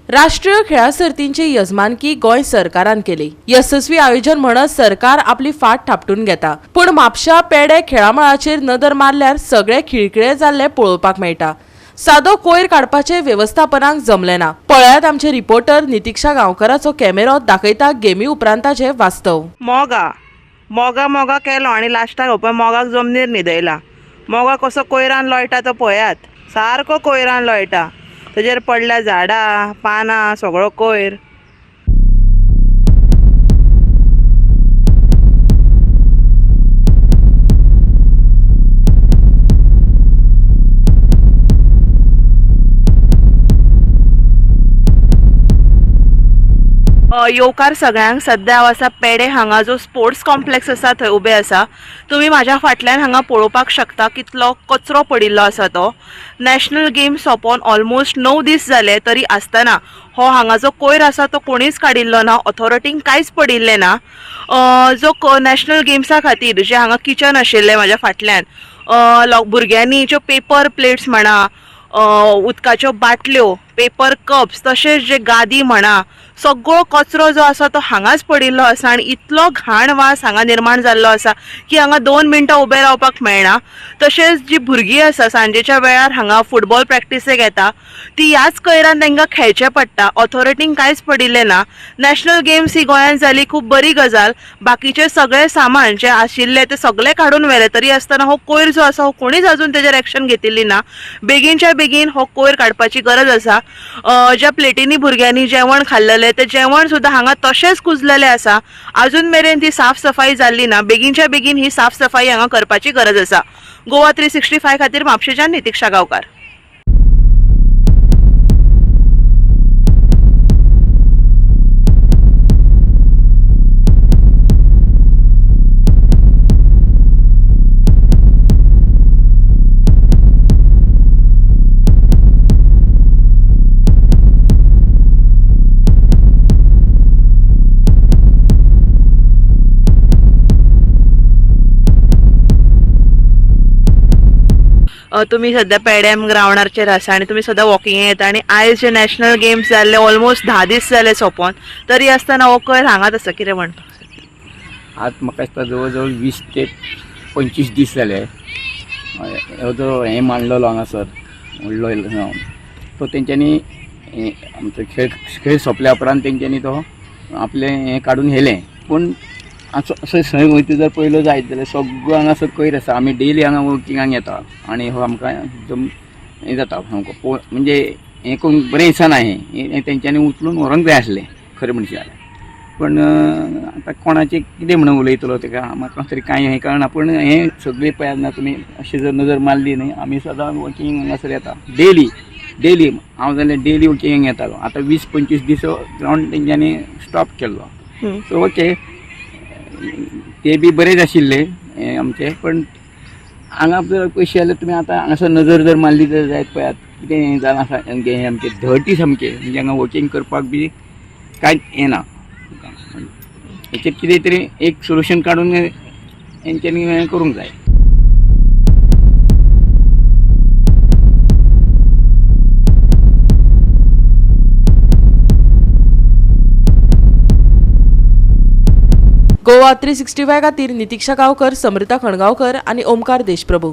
राष्ट्रीय खेळा सर्तींची यजमानकी गोंय सरकारान केली. येसस्वी आयोजन म्हणत सरकार आपली फाट थापटून घेता, पूण म्हापशा पेडे खेळामळाचेर नदर मारल्यार सगळे खिळखिळे जाल्ले पळोवपाक मेळटा. सादो कोयर काडपाचे वेवस्थापनाक जमले ना. पळयात आमचे रिपोर्टर नितिक्षा गांवकराचो कॅमेरो दाखयता गेमी उपरांताचे वास्तव. मोगा मोगा मोगा केलो आनी लास्टाक हो पळय मोगाक जमनीर न्हिदयला. मोगा कसो कोयरान लोळटा तो पळयात, सारको कोयरान लोळटा. तेजेर पडल्या झाडां पानां सगळो कोयर. येवकार सगळ्यांक. सद्या हांव आसा पेडे हांगा जो स्पोर्ट्स कॉम्प्लेक्स आसा थंय उबे आसा. तुमी म्हाज्या फाटल्यान हांगा पळोवपाक शकता कितलो कचरो पडिल्लो आसा तो. नॅशनल गेम्स सोंपोन ऑलमोस्ट 9 दीस जाले तरी आसतना हो हांगा जो कोयर आसा तो कोणीच काडिल्लो ना, ऑथॉरिटींक कांयच पडिल्लें ना. जो नॅशनल गेम्सा खातीर जे हांगा किचन आशिल्लें म्हाज्या फाटल्यान, भुरग्यांनी ज्यो पेपर प्लेट्स म्हणा, उदकाच्यो बाटल्यो, पेपर कप्स, तशेंच जे गादी म्हणा, सगळो कचरो जो आसा तो हांगाच पडिल्लो आसा. आनी इतलो घाण वास हांगा निर्माण जाल्लो आसा की हांगा 2 मिनटां उबें रावपाक मेळना. तशेंच जी भुरगीं आसा सांजेच्या वेळार हांगा फुटबॉल प्रॅक्टिसेक येता ती ह्याच कोयरान तांकां खेळचें पडटा. ऑथॉरिटींक कांयच पडिल्लें ना. नॅशनल गेम्स ही गोंयांत जाली खूब बरी गजाल, बाकीचें सगळें सामान जें आशिल्लें तें सगळें काडून व्हेलें तरी आसतना हो कोयर जो आसा हो कोणीच अजून तेजेर एक्शन घेतिल्ली ना. बेगीनच्या बेगीन हो कोयर काडपाची गरज आसा. ज्या प्लेटींनी भुरग्यांनी जेवण खाल्लेलें तें जेवण सुद्दां हांगा तशेंच कुजलेलें आसा. अजून मेरेन ती साफ सफाई जाल्ली ना. बेगीनच्या बेगीन ही साफ सफाई हांगा करपाची गरज आसा. गोवा 365 खातीर म्हापशेंच्यान नितिक्षा गांवकार. तुमी सद्या पेड्याम ग्रावंडाचेर आसा आनी तुमी सद्या वॉकिंग येता आनी आयज जे नॅशनल गेम्स जाल्ले ऑलमोस्ट 10 दीस जाले सोंपोन तरी आसतना हो कोयर हांगाच आसा, कितें म्हणटा? आज म्हाका दिसता जवळ जवळ 20 ते 25 दीस जाले हो जो हें मांडलेलो हांगासर व्हडलो तो तेंच्यांनी आमचो खेळ खेळ सोंपल्या उपरांत तेंच्यांनी तो आपलें हें काडून व्हेलें. पूण असो सगळें वयता जर पयलो जायत जाल्यार सगळो हांगासर कोयर आसा. आमी डेली हांगा वॉकिंगाक येता आनी हो आमकां एकदम हें जाता सामको, म्हणजे हें करूंक बरें दिसना. हें तेंच्यांनी उचलून व्हरोंक जाय आसलें खरें म्हणशी जाल्यार. पण आतां कोणाचें कितें म्हणून उलयतलो तेका म्हाका तरी कांय हें कळना. पूण हें सगळें पळयात ना तुमी, अशें जर नजर मारली न्ही, आमी सदां वॉकिंग हांगासर येता डेली डेली. हांव जाल्यार डेली वॉकिंगाक येतालो. आतां 20-25 दीस ग्रावंड तेंच्यांनी स्टॉप केल्लो. सो ओके, ते बी बरेच आशिल्ले हें आमचे. पण हांगा जर पयशे जाल्यार तुमी आतां हांगासर नजर जर मारली जर जायत पळयात कितें हें जालां आसा हें आमचें धटी सामकें, म्हणजे हांगा वॉकिंग करपाक बी कांयच येना. हेचेर कितें तरी एक सोल्युशन काडून हेंच्यांनी हें करूंक जाय. गोवा 365 खातीर नितिक्षा गांवकर, समृता खणगांवकर आनी ओमकार देशप्रभू.